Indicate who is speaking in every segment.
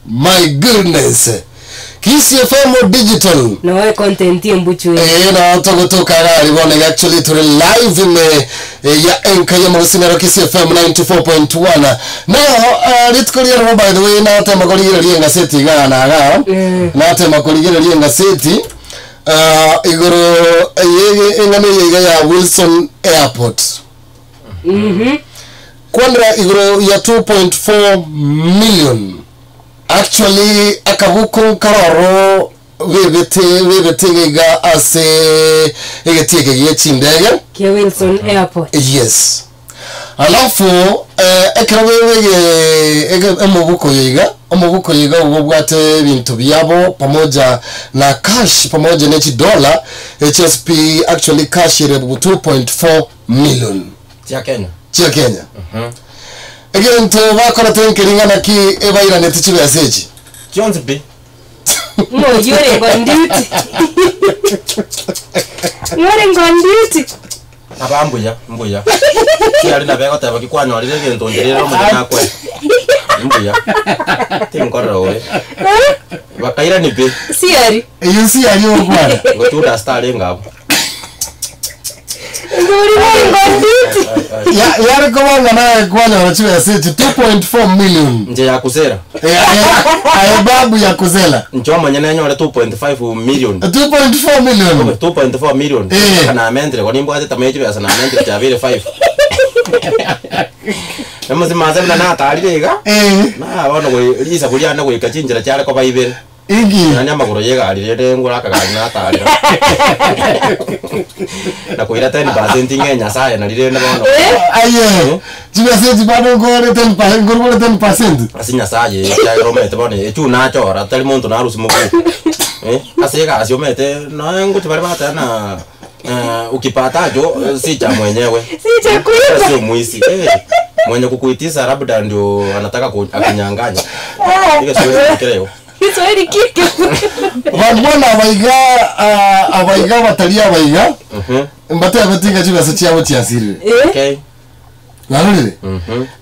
Speaker 1: My goodness. Kisii FM Digital.
Speaker 2: Noe content embuchu eye.
Speaker 1: Eh, no togotoka gari bono iga actually turi live ime eh, ya enka ya mogosinero Kisii FM 94.1 no uh, rituko ria rero by the way natema korigereria engaseti iga na iga
Speaker 2: Mm.
Speaker 1: natema korigereria engaseti uh, igoro eh, eng'ana eye iga ya Wilson Airport
Speaker 2: Mhm.
Speaker 1: Kwanera igoro ya 2.4 million actually akabuku nkaroro bebete bebete iga ase egetie eke gie chindege
Speaker 2: Kia Wilson Airport.
Speaker 1: yes alafu eh, ekero bebege ege- omobuko oyo iga omobuko oyo iga obo obwate ebinto biabo pamoja na cash pamoja ne chidola hsp actually cash ere 2.4 million
Speaker 3: Chia Kenya.
Speaker 1: chia Kenya. Egento bakorete nkeri ng'a naki ebairaneti chibesa echi.
Speaker 3: Chionsi pi.
Speaker 2: Ng'oyio orenge on duty. Ng'o orenge on duty.
Speaker 3: Aba mbuya, mbuya. Kiari nabo egoteba ki kwanyorire egento onde rere omonyene akwe. Mbuya. Tinkorora obe. Bakairani pi.
Speaker 2: Siari.
Speaker 1: Eyio siari ogokwana.
Speaker 3: Igo Judas tarenge abwo.
Speaker 1: Ya- yare koba ng'a naye kwanyora chibesa echi 2.4 million
Speaker 3: Inche yakusera.
Speaker 1: Eh, aye- aye babu ya kuzela
Speaker 3: Inche omonyene nyore 2.5 million.
Speaker 1: 2.4 million
Speaker 3: 2.4 million.
Speaker 1: Eh.
Speaker 3: Mpaka namentire ko nimbwate tamaa ye chibesa namentire chiabeire 5. Emosima ase buna natarire iga.
Speaker 1: Eh,
Speaker 3: Na bono goi risabu riane goika chinchera chiare koba ibere.
Speaker 1: Inki?
Speaker 3: Yaani amagoro y'egari rende ngore akagari natarera. Na koira 10% ng'e Nyasaye nari rende bono.
Speaker 1: Aye, chibesa echi bado nkore 10%, nkorokore 10%.
Speaker 3: Ase Nyasaye ekiagera omanyete bono echio nachora tari monto narusia mobuko. Eh, ase egasi omanyete noe ngochi bare bateba na ukipatacho si cha mwenyewe.
Speaker 2: Si cha kuiba.
Speaker 3: Sio mwizi. Eh, mwenye kukuitisa labda ndio anataka ku, akunyang'anya. Egeswahili kere igo.
Speaker 2: Kiswahili kike.
Speaker 1: Abanto bono abaiga ah, abaiga abatari abaiga mbatebeti ng'a chibesa chiabo chiasirire.
Speaker 2: Eh?
Speaker 3: Okay.
Speaker 1: Narorire?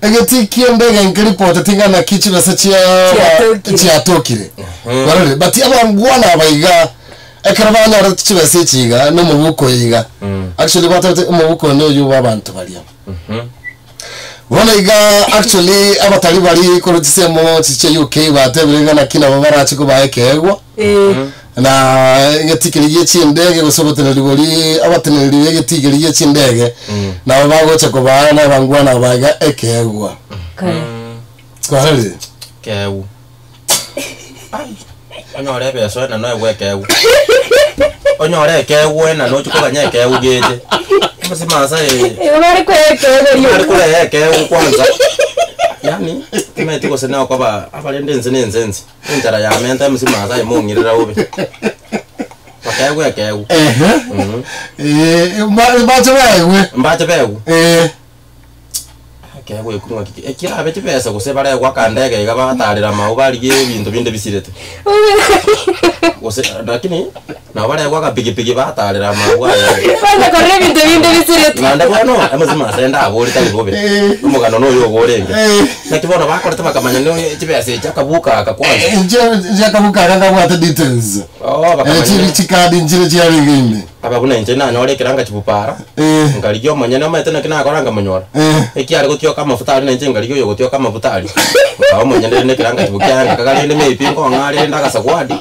Speaker 1: Egetii ki'endege nkeripoteti ng'a naki chibesa chia
Speaker 2: Chiatokire.
Speaker 1: chiatokire. Narorire? But abangwana abaiga ekero banyorete chibesa echi iga na omobuko oyo iga actually batebete omobuko oyo noyo bwa abanto baria. Bono iga actually abatari bari korwa chisemo chichia UK batebire ng'a naki nabo barache kobaa ekeegwa
Speaker 2: Eh.
Speaker 1: na egetii keria gie chindege gose oboteneneri boria abateneneri ba egetii keria gie chindege nabo bagocha kobaa na abangwana aba iga ekeegwa.
Speaker 2: Kare.
Speaker 1: Kwarorire?
Speaker 3: Ekeegwa. Ai, onyore ebeso ena noegwe ekeegwa. Onyore ekeegwa ena nochi koganya ekeegwa geche. Omosima ase
Speaker 2: Igo bare koa ekeegwa
Speaker 3: Bare
Speaker 2: rioka.
Speaker 3: korea ekeegwa kwanza. Yaani, timanyeti gose nokoba abarende ense na ense ense. Enchara yamenta emosima ase aye mong'irera bobe. Bakeegwa ekeegwa.
Speaker 1: Ehe. Eh, mba- mbache baegwe.
Speaker 3: Mbache baegwe.
Speaker 1: Eh.
Speaker 3: Ekeegwa ekio ng'aki ki- ekirabe chibesa gose baregwe akandege iga batarera amao barigie ebinto binde bisirete. Gose lakini nabo baregwe akapikipiki batarera amao aya.
Speaker 2: Banya korora ebinto binde bisirete.
Speaker 3: Naende bono amazima ase ndabore tari bobe.
Speaker 1: Eh.
Speaker 3: Omogano noyo ogo orenge.
Speaker 1: Eh.
Speaker 3: Naki bono bakorete bakamanya no chibesa echi akabuka aka kwanza.
Speaker 1: Inche inche akabuka aka kabwate details.
Speaker 3: Oo
Speaker 1: Eh,
Speaker 3: bakamanya.
Speaker 1: chiri chikadi nchire chiarenge ime.
Speaker 3: Aba buna inche nanyore ekeranga chibupara,
Speaker 1: Eh.
Speaker 3: nkarigia omonyene omanyete naki nakora nkamonyora.
Speaker 1: Eh.
Speaker 3: Ekiare gotioka amafuta aria nainche nkarigia oyo gotioka amafuta aria. Nkaba omonyene rende ekeranga chibu kiaye ngakaga rende maybe nkong'a rende agasagwadi.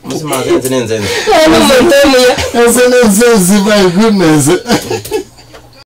Speaker 3: Mosima ase ense nense ense.
Speaker 2: Bono omonto omuya.
Speaker 1: Ense nense ense my goodness.